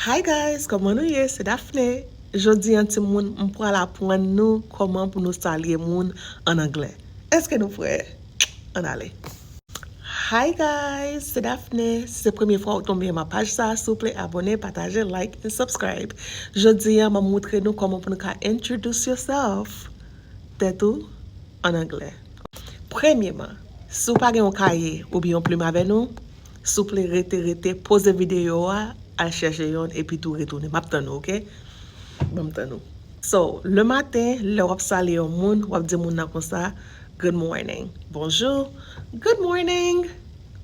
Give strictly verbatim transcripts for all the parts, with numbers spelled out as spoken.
Hi guys, kòman nou ye? Se Daphné. Jodi an, timoun, m pral aprann nou kòman pou nou salye moun an anglè. Èske nou prè? Ann ale. Hi guys, se Daphné. Si se premye fwa ou tonbe anba paj sa, souple abòne, pataje, like and subscribe. Jodi an, m ap montre nou kòman pou nou ka introduce yourself, tèt ou, an anglè. Premyeman, si w pa gen yon kaye oubyen yon plim avè nou, souple rete, rete, poze videyo a, al chèche youn, epi tou retounen. M ap tann ou, oke? Ban m tann ou. So, le maten, lè w ap salye yon moun, w ap di moun nan konsa, good morning. Bonjou. Good morning.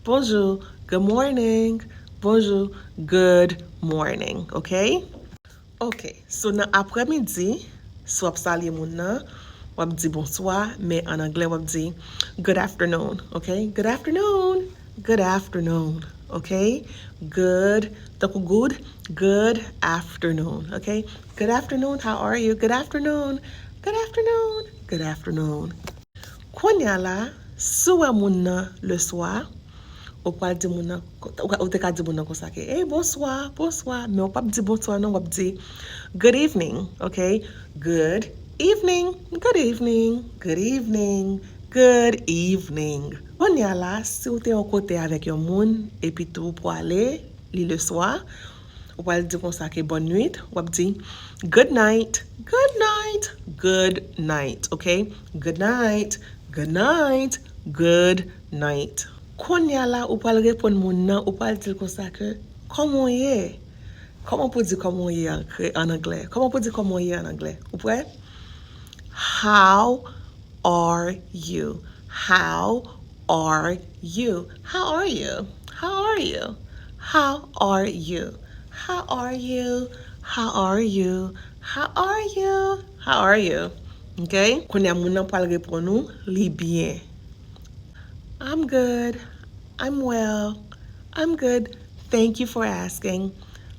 Bonjou. Good morning. Bonjou. Good morning. Oke? Oke. So, nan aprèmidi, si w ap salye moun nan, w ap di bonswa, men an anglè, w ap di good afternoon. Oke? Good afternoon. Good afternoon. Oke? Good. Tankou good. Good afternoon. Oke? Good afternoon. How are you? Good afternoon. Good afternoon. Good afternoon. Kounye a la, si w wè moun nan le swa, ou pral di moun nan, ou ka- ou te ka di moun nan konsa ke, hey, bonswa, bonswa, men ou p ap di bonswa non, w ap di good evening, oke? Good evening, good evening, good evening, good evening. Kounye a la, si w te yon kote avèk yon moun, epi tou ou pwale, li le swa, ou pral di konsa ke bonn nwit, w ap di good night, good night, good night, oke? Good night, good night, good night. Kounye a la, ou pral reponn moun nan, ou pral di l konsa ke, kòman w ye? Kòman pou di kòman w ye an kre- an anglè? Kòman pou di kòman w ye an anglè? Ou prè? How are you? How are you? How are you? How are you? How are you? How are you? How are you? How are you? How are you? Ok? Kounye a moun nan pral reponn ou, li byen. I'm good. I'm well. I'm good. Thank you for asking.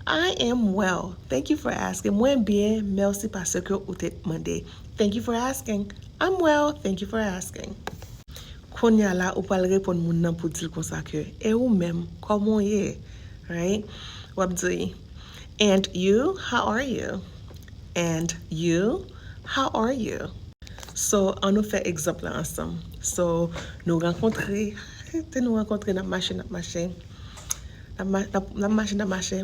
I am well. Thank you for asking. Mwen byen, mèsi paske ou te mande. Thank you for asking. I'm well. Thank you for asking. Kounye a la, ou pral reponn moun nan pou di l konsa ke, e ou menm, kòman w ye? Right? W ap di, and you, how are you? And you, how are you? So, an nou fè egzanp la ansanm. So, nou rankontre, te nou rankontre, n ap mache, n ap mache. N ap ma- n ap- n ap mache, n ap mache.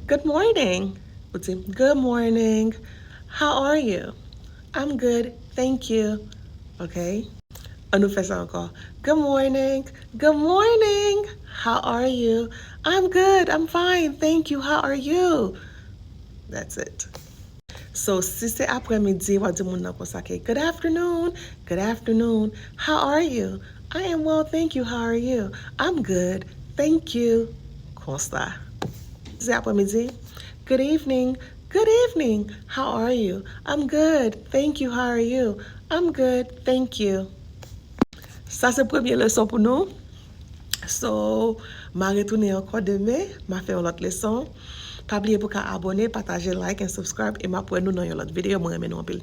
Good morning. Ou di, good morning. How are you? I'm good, thank you. Ok? An nou fè sa ankò. Good morning. Good morning. How are you? I'm good. I'm fine. Thank you. How are you? That's it. So, si se aprèmidi, w ap di moun nan konsa ke, good afternoon. Good afternoon. How are you? I am well, thank you. How are you? I'm good. Thank you. Konsa. Si se aprèmidi, good evening. Good evening. How are you? I'm good. Thank you. How are you? I'm good. Thank you. Sa se premye leson pou nou. So, m a retounen ankò demen, m a fè yon lòt leson. Pa bliye pou ka abòne, pataje, like and subscribe, e m ap wè nou nan yon lòt videyo. Mwen renmen nou anpil.